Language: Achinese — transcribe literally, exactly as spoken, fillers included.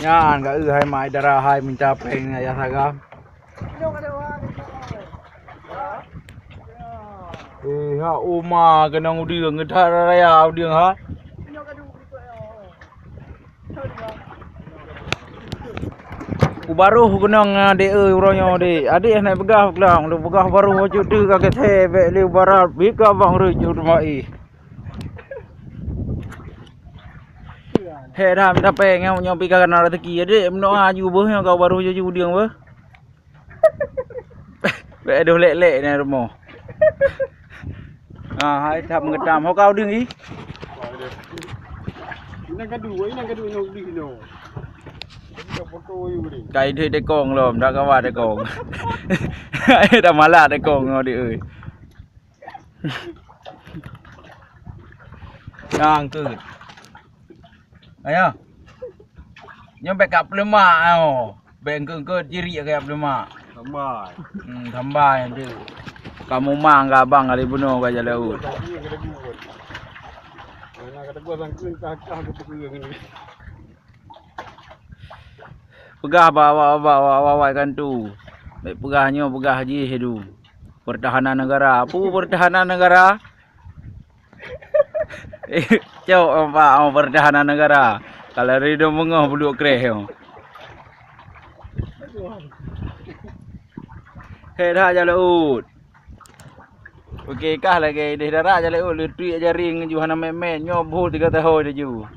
Nyan ka eu hai mak dara hai minta péng ayah saga. Eh, ha uma keunong udeueng, geuthak raya udeueng ha. Kubaroh keunong adék eu uroe nyoe dek. Adék hana peugah peugah, lôn peugah baroh bacut teuk ka geuthée bék lé barat bika bang reuet jeuet teuma ih. Hé dah minta péng nyoe, nyoe pih ka na rezeki. Adék meunoe aju beuh nyoe ka baroh jaju udeueng beuh. Bék doh lek-lek nyan rumoh. Ah, hai that meungetam. Ho ka udeueng i? Inang kadu, inang kadu inong udeueng inoe. Ka ideh dekong lom, dak kawa dekong. Dak malak dekong ngon di euy. Nyang keut. Ayo. Nyoe bék ka peulemak, ayo. Bék engkeut-engkeut jirik ka peulemak. Tambai. Hmm, tambai nanti. Kamu mang ka abang kali bunoe ka jalan laut. Peugah bak awak-awak, awak-awak kan tu. Bék peugah nyoe, peugah jih tu. Pertahanan negara. Apa pertahanan negara? Cok nampak, oh, pertahanan negara. Kalau ridho beungoh buluk kreh, oh. Hé dah jalan laut. Oke, kah lagée ideh darat jalan laut, leutuek jaring ju hana met-met, nyoe boh tiga tahun laju.